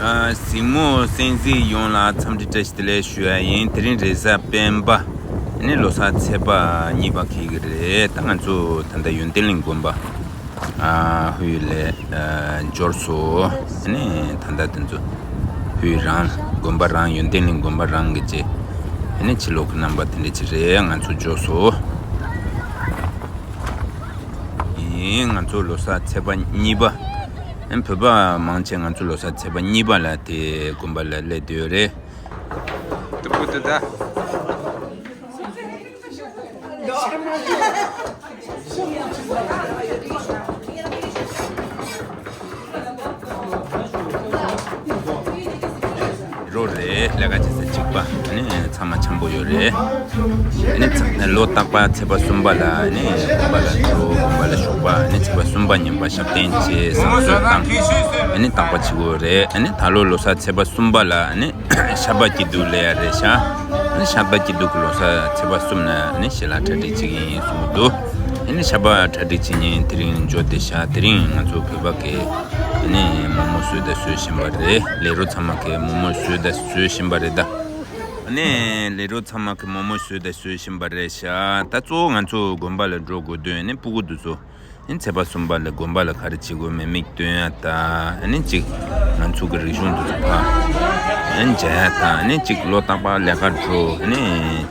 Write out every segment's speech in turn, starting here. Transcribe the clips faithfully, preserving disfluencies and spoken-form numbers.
གཟིགས་མོ་གསན་གཟིགས་ཡོངས་ལ་འཚམས་འདྲི་བཀྲ་ཤིས་བདེ་ལེགས་ཞུ་ཡ་ཡིན། དེ་རིང་རེས་གཟའ་སྤེན་པ། ཨ་ནི་ལོ་གསར་ཚེས་པ་གཉིས་པ་འཁེལ་གི་རེད། ད་ང་ཚོ་ད་ལྟ་ཡོན་ཏན་གླིང་དགོན་པ། ཨ་ཧུའི་ལས་ཨ་འབྱོར་སོ། ཨ་ནི་ད་ལྟ་དེ་ཚོ་ཧུའི་རང་དགོན་པ་རང་ཡོན་ཏན་གླིང་དགོན་པ་རང་གི་རྗེས། ཨ་ནི་ཕྱི་ལོགས་ཀྱི་རྣམ་པ་དེ་འདྲ་ཅིག་རེད། ང་ཚོ་འབྱོར་སོ། ཡིན། ང་ཚོ་ལོ་གསར་ཚེས་པ་གཉིས་པ། ཨ་ནི་བོད་པ་མང་ཆེ་ང་ཚོ་ལོ་གསར་ཚེས་པ་གཉིས་པ་ལ་དེ་དགོན་པ་ལ་སླེབས་བསྡད་ཡོད་རེད། ཏུ་པུ་ཏུ་ད། རོ་རེད། ལས་ཀ་བྱེད་ས་གཅིག་པ། ཨ་ནི་ཚང་མ་འཆམ་པོ་ཡོད་རེད། ཨ་ནི་ཚ་ལོ་རྟག་པར་ཚེས་པ་གསུམ་པ་ལ་ཨ་ནི་དགོན་པ་ལ་འགྲོ། དགོན་པ་ལ་ཞོགས་པ། ཨ་ནི་ཚེས་པ་གསུམ་པ་ཉིན་པ་ཞབས་བརྟན་བྱས་བསང་གསོལ་བཏང་། ཨ་ནི་རྟག་པར་བྱེད་དགོས་རེད། ཨ་ནི་ད་ལོ་ལོ་གསར་ཚེས་པ་གསུམ་པ་ལ་ཨ་ནི་ཤར་པ་སྐྱིད་སྡུག་སླེབས་ཡ་རེད་ཤག་ཨ་ནི་ཤར་པ་སྐྱིད་སྡུག་གི་ལོ་གསར་ཚེས་པ་གསུམ་ན་ཨ་ནི་ཞལ་ལག་གྲ་སྒྲིག་བྱེད་ཀྱི་ཡིན་གསུངས་འདུག་ཨ་ནི་ཤར་པ་གྲ་སྒྲིག་བྱེད་མཁན་དེ་རིང་འབྱོར་བསྡད་ཤག་དེ་རིང་ང་ཚོ་བོད་པ་གི་ཨ་ནི་མོག་མོག་བཟོས་དང་བཟོ་བཞིན་པ་རེད། ལས་རོགས་ཚང་མ་གི་མོག་མོག་བཟོས་དང་བཟོ་བཞིན་པ་རེད་ད། ཨ་ནི་ལས་རོགས་ཚང་མ་གི་མོག་མོག་བཟོས་དང་བཟོ་བཞིན་པ་རེད་ཤག་ད་གཙོ་བོ་ང་ཚོ་དགོན་པ་ལ་འགྲོ་དགོས་དོན་ཨ་ནི་སྤུ་གུ་དེ་ཚོ། ཨ་ནི་ཚེས་པ་གསུམ་པ་ལ་དགོན་པ་ལ་ག་རེ་བྱེད་དགོས་མེད་མིག་སྟོན་ཡ་དང་། ཨ་ནི་གཅིག་ང་ཚོ་གི་རིག་གཞུང་དེ་ཚོ་ཕར་ཨ་ནི་མཇལ་ཡ་དང་། ཨ་ནི་གཅིག་ལོ་རྟག་པར་ལས་ཀ་འགྲོ། ཨ་ནི་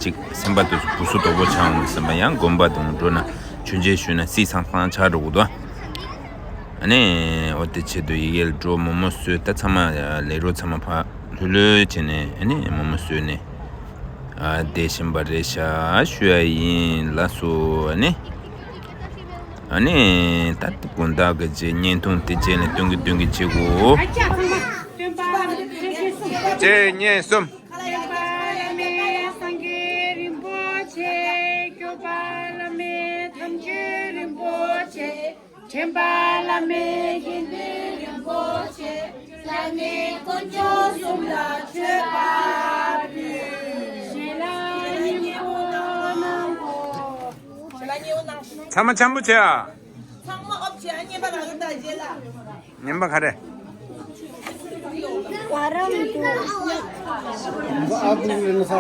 གཅིག་སེམས་པ་དེ་ཚོ་སྦུ་སུ་དོག་པོ་ཆགས་འོང་སེམས་པ་ཡང་དགོན་པ་དང་འགྲོ་ན་མཆོད་མཇལ་ཞུས་ན་སི་སང་སང་ཆགས་འགྲོ་གི་འདུག་ཨ་ནི་འོ་དེ་ཆེད་དུ་ཡི་གེ་ལ་འགྲོ། མོག་མོག་བཟོས། ད་ཚང་མ་ལས་རོགས་ཚང་མ་ཕར་ལྷོད་ལྷོད་བྱས་ནས་ཨ་ནི་མོག་མོག་བཟོས་ནས་ཨ་བསྡད་བཞིན་པ་རེད་ཤག་ཞུ་ཡ་ཡིན། ལགས་སོ། ཨ་ནི། ཨ་ནི་ད་ལྟ་དགོང་དག་གི་རྗེས་བརྙན་ཐུང་དེ་རྗེས་ནས་སྟོན་གི་སྟོན་གི་བྱེད་དགོས། རྗེས་བརྙན་གསུམ། སྟོན་པ་བླ་མེད་སངས་རྒྱས་རིན་པོ་ཆེ། སྐྱོབ་པ་བླ་མེད་དམ་ཆོས་རིན་པོ་ཆེ། འདྲེན་པ་བླ་མེད་དགེ་འདུན་རིན་པོ་ཆེ། བླ་མེད་དཀོན་མཆོག་གསུམ་ལ་མཆོད་པ་ཕུལ། ཞལ་ལག་མཉེས་པོ་གནང་གོ། ཚང་མ་འཆམ་པོ་བྱེད་ཨ། ཚང་མ་ཨོབ་བྱེད་ཨ། བརྙན་པ་རག་གི་ད་རྗེས་ལ། བརྙན་པ་ག་རེ།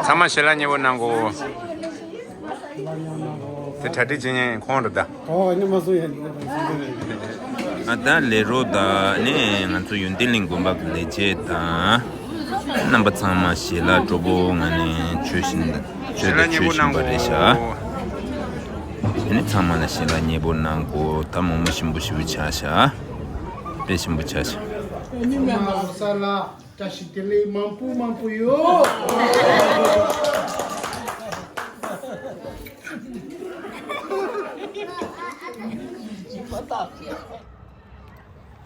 ཚང་མ་ཞལ་ལག་མཉེས་པོ་གནང་གོ། དེ་གྲ་སྒྲིག་བྱེད་མཁན་ཁོང་རེད་ད། ཨོ་ཨ་ནི་མ་སོང་ཡ། ཨ་ད་ལས་རོགས་དང་ནི་ང་ཚོ་ཡོན་ཏན་གླིང་དགོན་པ་གི་ལས་བྱེད་དང་། རྣམ་པ་ཚང་མ་ཞལ་ལག་སྤྲོ་པོ་ངང་ནས་མཆོད་བཞིན་མཆོད་དང་མཆོད་བཞིན་པ་རེད་ཤག་དེ་ནི་ཚང་མ་ལ་ཞལ་ལག་མཉེས་པོ་གནང་གོ། ད་མོག་མོག་ཞིམ་པོ་ཞིམ་པོ་ཆགས་ཤག་དཔེ་ཞིམ་པོ་ཆགས་ཤག་ས་ལ་བཀྲ་ཤིས་བདེ་ལེགས་མང་པོ་མང་པོ་ཡོད།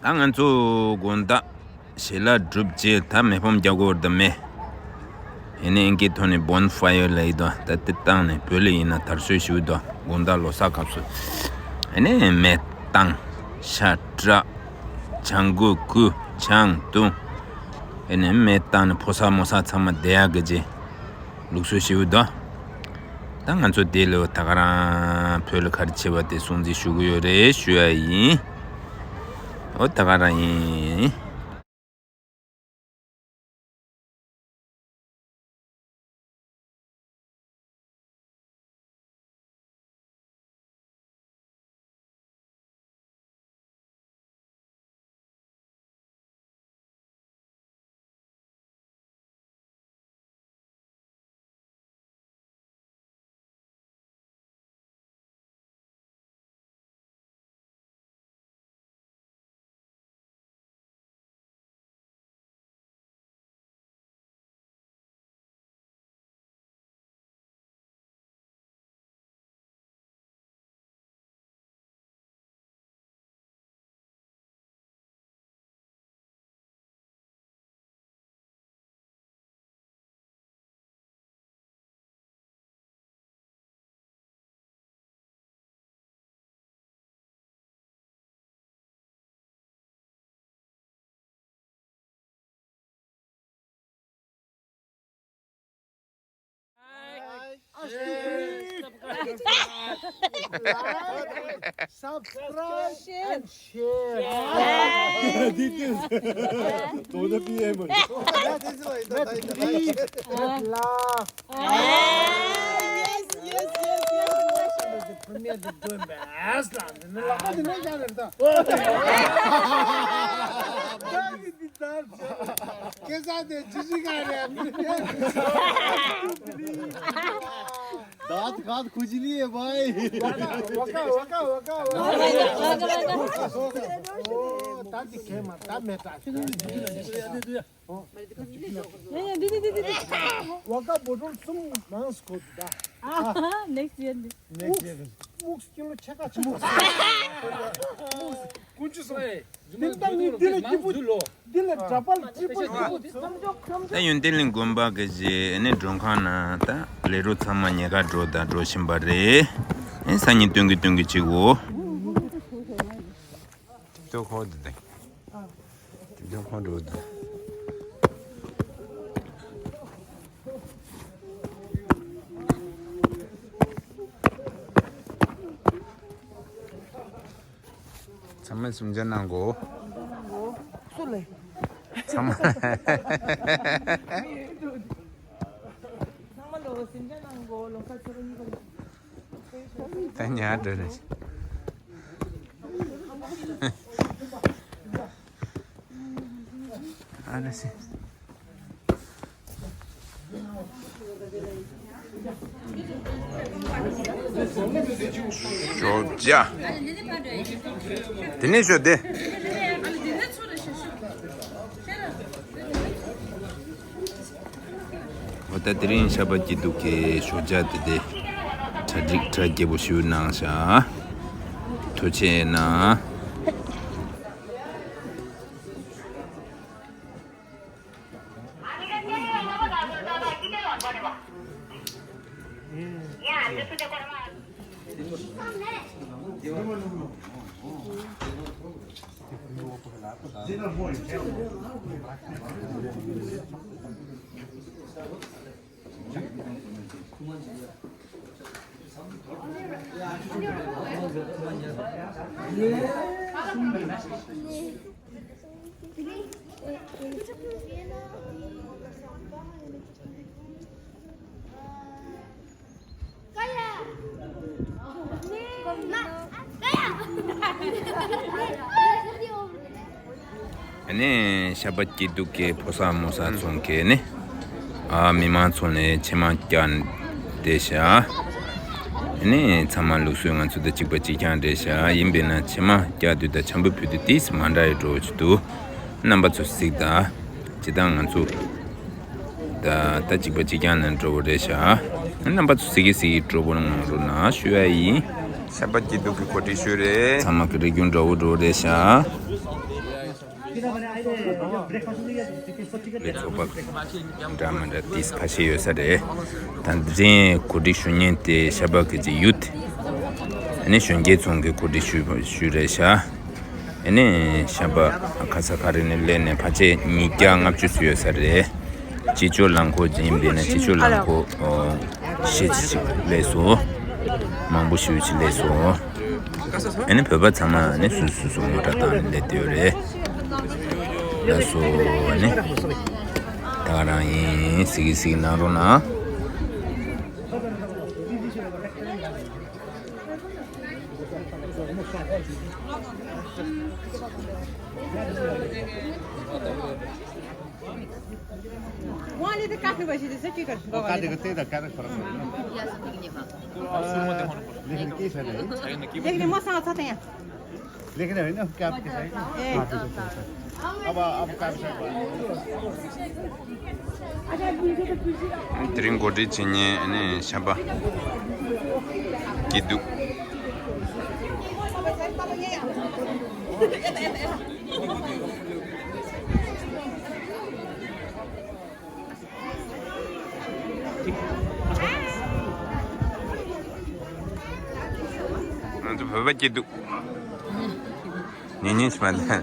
ད་ང་ཚོ་དགོང་དག་ཞལ་ལག་གྲུབ་རྗེས་ད་མེ་ཕམ་རྒྱག་དགོས་རེད་ད་མེ། ཡིན་ནའི་ཨིན་སྐད་ཐོག་ནས་བོན་ཕ་ཡར་ལབ་ཡི་དོ། ད་དེ་བཏང་ནས་བོད་ལ་ཡིན་ན་དར་སྲོལ་ཞིག་དོ། དགོང་དག་ལོ་གསར་སྐབས་སུ་ཡིན་ནའི་མེ་བཏང་། ཤ་སྐྲག་ཆང་གོས་བསྐོལ། ཆང་བཏུང་། ཡིན་ནའི་མེ་བཏང་ནས་ཕོ་གསར་མོ་གསར་ཚང་མ་བསྡད་ཡག་གི་རྗེས། ལུགས་སྲོལ་ཞིག་འདུག་ད་ང་ཚོ་དེ་ལོ་ད་ག་རང་བོད་ལ་ག་རེ་བྱེད་པ་དེ་སྲུང་བརྩི་ཞུ་གི་ཡོད་རེད་ཞུ་ཡ་ཡིན། འོ་ད་ག་རང་ཡིན། Subscribe and share. This is to the P M. That is why the please, love. Yes, yes, yes, yes. Premier the doing best. कैसा दे जिसी का रे? दांत काट खुजली है भाई। वका वका वका वका। ओ ताती खेमा ता मेटा। वका बोतल सुम मांस को दा। Next year. Next year. मुक्स किलो छका छका। कुछ सही। ད་ཡོན་ཏན་གླིང་དགོན་པ་གི་རྗེས་ནི་མགྲོན་ཁང་ནང་ད་ལས་རོགས་ཚང་མ་ཉེ་ཁ་འགྲོ་དང་འགྲོ་བཞིན་པ་རེད། ཨེ་སང་ཉིན་སྟོན་གི་སྟོན་གི་ཅིག་འོ། སྟོན་ཁོང་དེ་དང་། སྟོན་ཁོང་འགྲོ་དང་། ཚང་མས་གསུང་བྱ་གནང་གོ། སུ་ལས། ཚང་མ། ཚང་མ་ལོ་གསུང་བྱ་གནང་གོ། ལོ་ཁ་ཚོ་གཉིས་ཀ། ད་ཉལ་འགྲོ་རེད། ཨ་ནི་སི། ཞོགས་ཇ། དེ་ནས་ཞོགས་དེ། འོ་ད་དེ་རིང་ཤ་པ་སྐྱིད་སྡུག་གི་ཞོགས་ཇ་དེ་དེ། གྲ་སྒྲིག་གྲ་རྒྱས་པོ་ཞིག་གནང་ཤག་ཐུགས་རྗེ་གནང་། ཨ་ནི་ཤ་པ་སྐྱིད་སྡུག་གི་ཕོ་གསར་མོ་གསར་ཚོང་གི་ནི། ཨ་མི་མང་ཚོ་ནས་ཕྱེ་མར་བཀྱགས་བསྡད་ཤག་ཨ་ནི་ཚང་མ་ལུགས་སྲོལ་ང་ཚོ་དང་གཅིག་པ་གཅིག་རྐྱང་རེད་ཤག་ཡིན་པས་ན་ཕྱེ་མར་བཀྱགས་དུས་དང་འཆམ་པོ་ཕུལ་དུས་ཏིས་མ་འདྲ་ཡི་འགྲོ་བ་ཅིག་འདུག་རྣམ་པ་ཚོ་གཟིགས་དང་། ཇི་ལྟར་ང་ཚོ་ད་ད་གཅིག་པ་གཅིག་རྐྱང་ནང་འགྲོ་བ་རེད་ཤག་རྣམ་པ་ཚོ་གཟིགས་ཀྱི་གཟིགས་ཀྱི་འགྲོ་བ་ང་རོ་ན་ཞུ་ཡ་ཡིན། ཤ་པ་སྐྱིད་སྡུག་གི་གོ་སྒྲིག་ཞུ་རེད། ཚང་མ་གི་རིག་རྒྱུན་འདྲ་བོ་འགྲོ་རེད་ཤག་ལས་ཚོགས་པ་འདྲ་མི་འདྲ་ཏིས་ཁ་ཤས་ཡོད་ས་རེད། ད་འདི་རིང་གོ་སྒྲིག་ཞུ་མཁན་དེ་ཤ་པ་གི་ཅིག་ཡུད། ཨ་ནི་གཞོན་སྐྱེས་ཚོང་གི་གོ་སྒྲིག་ཞུ་ཞུ་རེད་ཤག་ཨ་ནི་ཤ་པ་ཁ་ས་ཁ་རི་ནས་སླེབས་ནས་ཕལ་ཆེར་ཉིས་བརྒྱ་ལྔ་བཅུ་ཙམ་ཡོད་ས་རེད། སྤྱི་སྤྱོད་རླངས་འཁོར་ཡིན་པས་ན་སྤྱི་སྤྱོད་རླངས་འཁོར་ཤེད་ཅིག་སླེབས་སོང་། མང་པོ་ཞེ་པོ་ཅིག་སླེབས་སོང་། ཨ་ནི་བོད་པ་ཚང་མ་ནི་སོ་སོ་སོ་སོ་མོ་ཊ་བཏང་ནས་སླེབས་བསྡད་ཡོད་རེད། ལགས་སོ་ཨ་ནི། ད་ག་རང་ཡིན། གཟིགས་གཟིགས་གནང་རོགས་གནང་། वहाँले त काट्नु भइसकेको छ, के गर्नु? काटेको त्यही त, काटेको फरक परेन। लेख्ने के छैन है? लेख्ने मसँग छ त यहाँ। लेख्ने होइन, काटेको छैन। ए। अब, अब काट्छ। དེ་རིང་གོ་སྒྲིག་བྱེད་མཁན་ཨ་ནི་ཤ་པ་སྐྱིད་སྡུག་ང་ཚོ་བོད་པ་སྐྱིད་སྡུག་ཉིན་ཉིན་ཞིག་མ་འདས།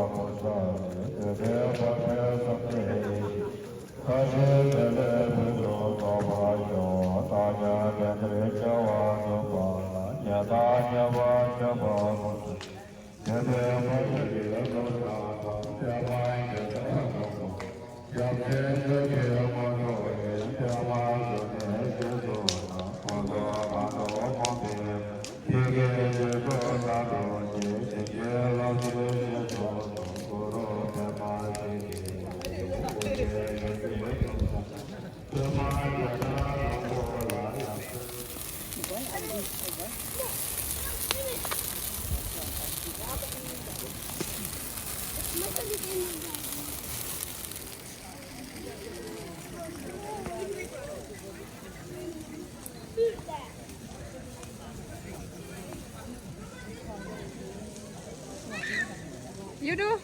ལ་ཕུལ་ས་ནི། དེ་འཕྲལ་འཕགས་པའི་སངས་རྒྱས་ཡེ་ཤེས། བཀའ་བཞིན་དེ་ལས་ཕུན་སུམ་ཚོགས་པར་ཤོག། བདག་ཉིད་དེ་འདྲའི་སྐྱེ་བ་བསྔོས་པ་ལ། ཉན་དང་ཉན་པར་གྱུར་པ་ཀུན་ཏུ། དེ་ནས་མ་གྱུར་པའི་བློ་བཟང་དང་། པདྨ་འཇིགས་བྱེད་ཀུན་དུ། ཞབས་ཀྱི་རྡུལ་གྱིས་མ་གོས་པའི། པདྨ་འབྱུང་གནས་རྗེས་སུ་བཟུང་། ཕུན་སུམ་ཚོགས་པར་སྤངས་པའི། ཡི་གེ་བཅུ་དྲུག་ལ་སོགས་ཀྱི། བྱིན་གྱིས་བརླབ་ཕྱིར་རྗེས་སུ་བཟུང་། གུ་རུ་པདྨ་སིདྡྷི་ཧཱུྃ། ཡེ་ཤེས་ཀྱི་རྡུལ་གྱིས་བཟུང་། པདྨ་རྒྱ་གྲགས་དང་པོ་ལ་ཡང་། You do?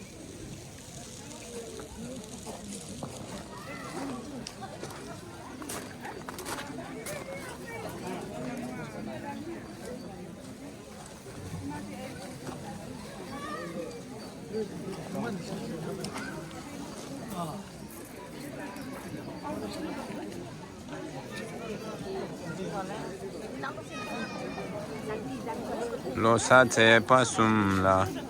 ལོ་གསར་ཚེས་པ་གསུམ་ལ།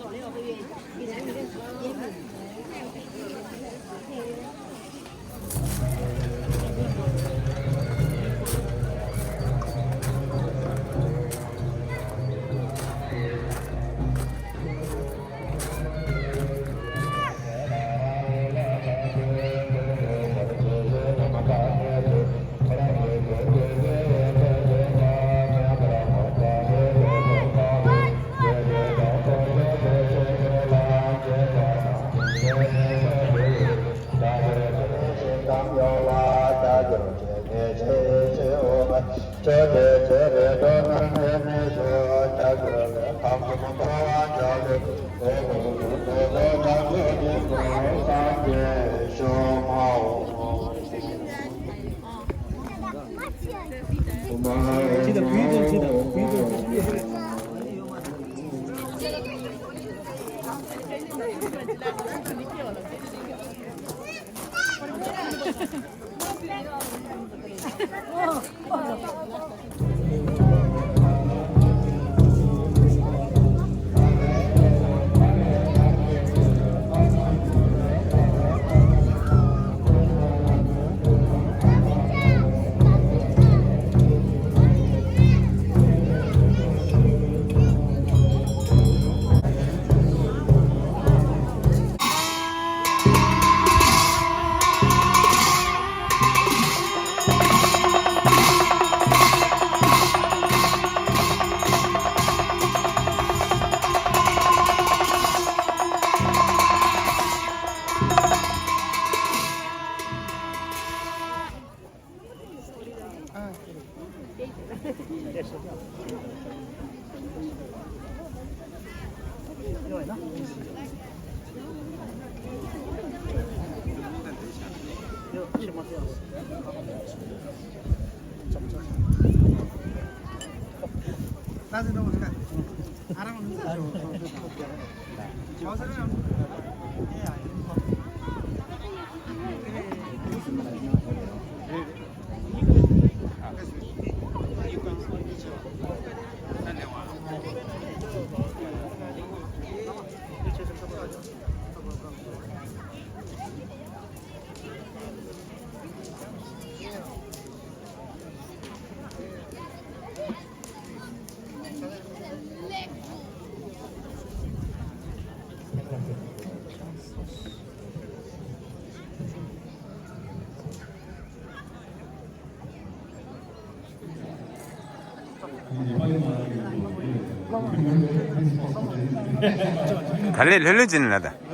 ད་ལེ་ལྷོད་ལྷོད་ཅིག་ལ་ད།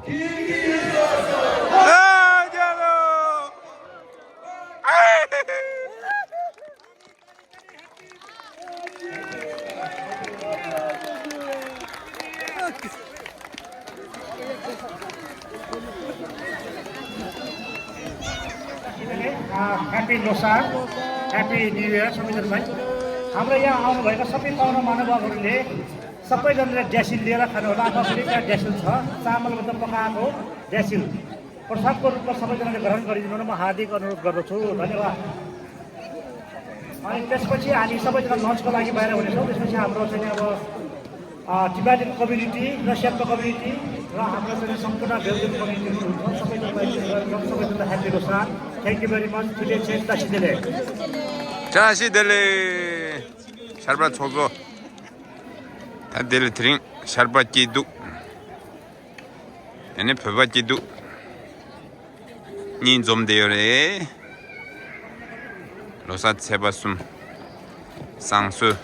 Happy लोसार, Happy New Year सबैजनालाई। हाम्रो यहाँ आउनुभएका सबै पाहुना महानुभावहरूले सबैजनाले ड्यासिल लिएर खानु होला। आफूले त्यहाँ ड्यासिल छ, चामलबाट पकाएको ड्यासिल प्रसादको रूपमा सबैजनाले ग्रहण गरिदिनु हुन म हार्दिक अनुरोध गर्दछु। धन्यवाद। अनि त्यसपछि हामी सबैजना लन्चको लागि बाहिर हुनेछौँ। त्यसपछि हाम्रो चाहिँ अब, अ, Tibetan community र शेर्पा community र हाम्रो चाहिँ सम्पूर्ण Belgian community हुनुहुन्छ। सबैजनालाई, सबैजनालाई happy Losar. Thank you very much। Today चाहिँ दासी देले। བཀྲ་ཤིས་བདེ་ལེགས། ཤར་པ་ཚོགས་གཙོ། ད་དེ་ལ་དེ་རིང་ཤར་པ་སྐྱིད་སྡུག་ཨ་ནི་བོད་པ་སྐྱིད་སྡུག་གཉིས་འཛོམས་བསྡད་ཡོད་རེད། ལོ་གསར་ཚེས་པ་གསུམ། བསང་གསོལ།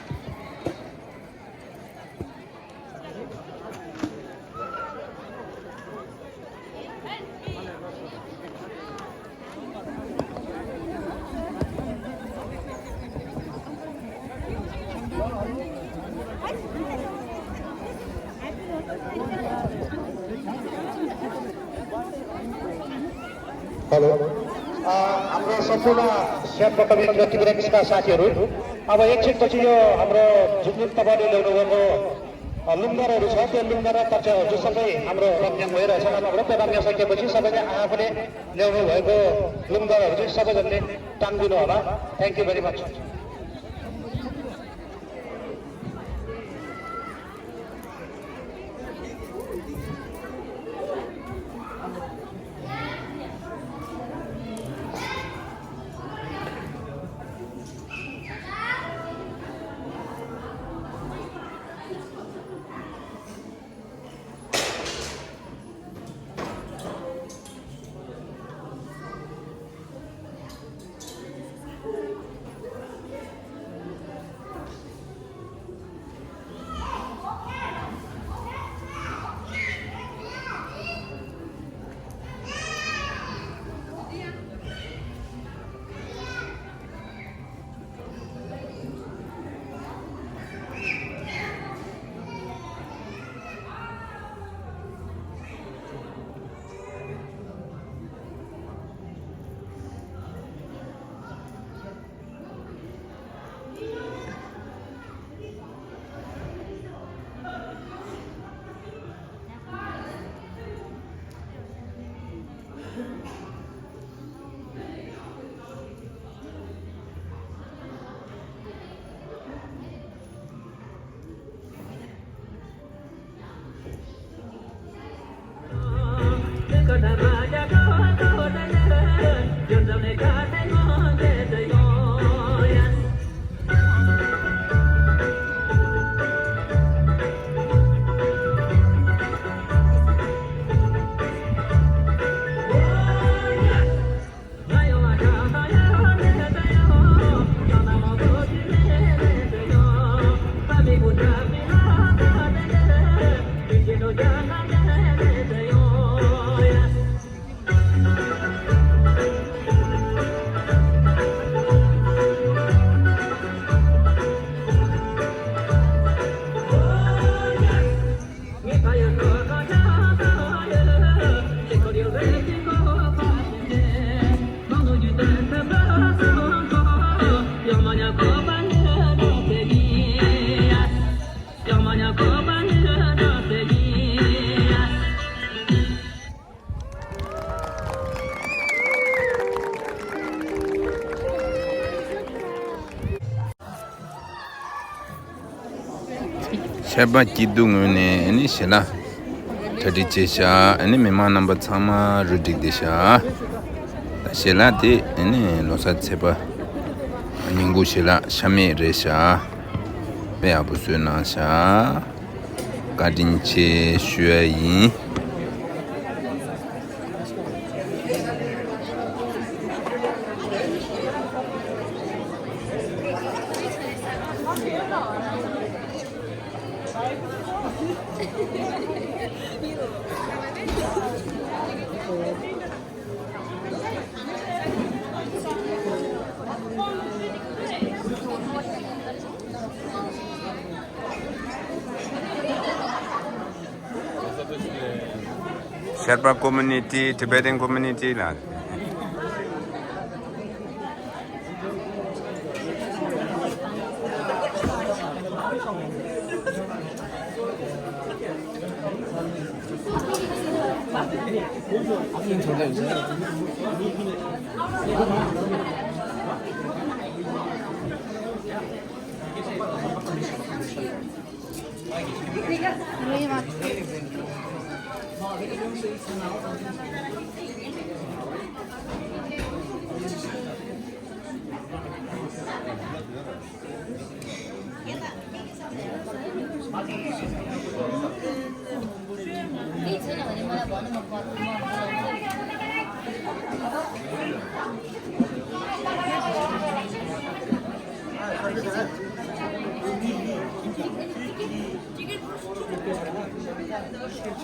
हेलो। अ, हाम्रो सम्पूर्ण शेर्पा community र तिब्रेन्सका साथीहरू, अब एकछिनपछि यो हाम्रो जुन जुन तपाईँले ल्याउनुभएको, अ, लुङदरहरू छ, त्यो लुङदर र तर्चाहरू चाहिँ सबै हाम्रो रम्याङ भइरहेछ। अब हाम्रो त्यो रम्याङ सकेपछि सबैले आफूले ल्याउनुभएको लुङदरहरू चाहिँ सबैजनाले टाङ्दिनु होला। Thank you very much। ཤར་པ་སྐྱིད་སྡུག་ངོས་ནས་ཨ་ནི་ཞལ་ལག་གྲ་སྒྲིག་བྱས་ཤག་ཨ་ནི་མི་མང་རྣམ་པ་ཚང་མ་རུ་སྒྲིག་བསྡད་ཤག་ད་ཞལ་ལག་དེ་ཨ་ནི་ལོ་གསར་ཚེས་པ་ཉིན་གུང་ཞལ་ལག་ཤ་མེད་རེད་ཤག་དཔེ་ཡག་པོ་བཟོས་གནང་ཤག་བཀའ་དྲིན་ཆེ་ཞུ་ཡ་ཡིན། Sherpa community, Tibetan community ལ།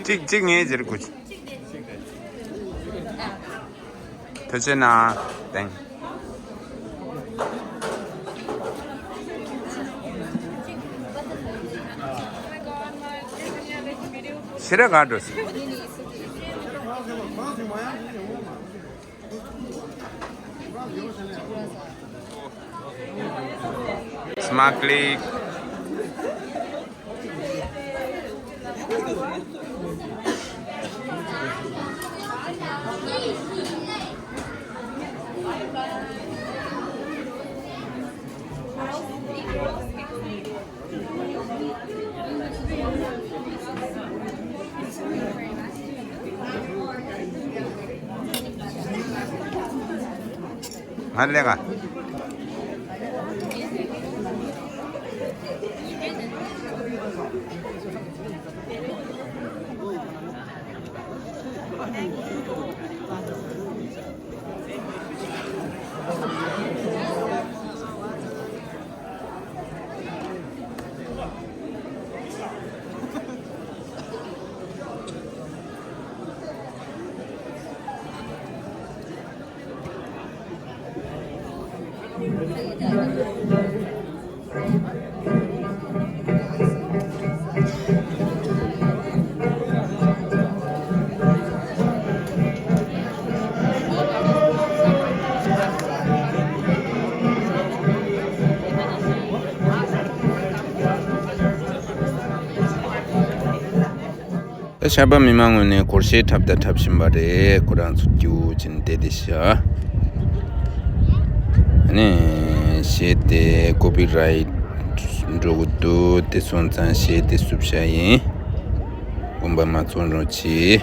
གཅིག་གཅིག་ངས་ཟེར་དགོས། ཐུགས་རྗེ་གནང་། ཏེང་། ཤི་ར་ག་འགྲོ་སི། སྨག་ལིག། ང་ལས་ཀ། ད་ཤར་པ་མི་མང་ངོས་ནས་སྒོར་གཞས་འཁྲབ་ད་འཁྲབ་བཞིན་པ་རེད། ཁོ་རང་ཚོ་སྐྱིད་པོ་བྱས་ནས་བསྡད་བསྡད་ཤག་ཨ་ནི་གཞས་དེ་ཀོ་པི་རའེ་ཊི་འགྲོ་གི་འདུག་དེ་སོང་ཙང་གཞས་དེ་བསུབ་བཞག་ཡིན། དགོངས་པ་མ་ཚོམ་རོགས་གྱིས།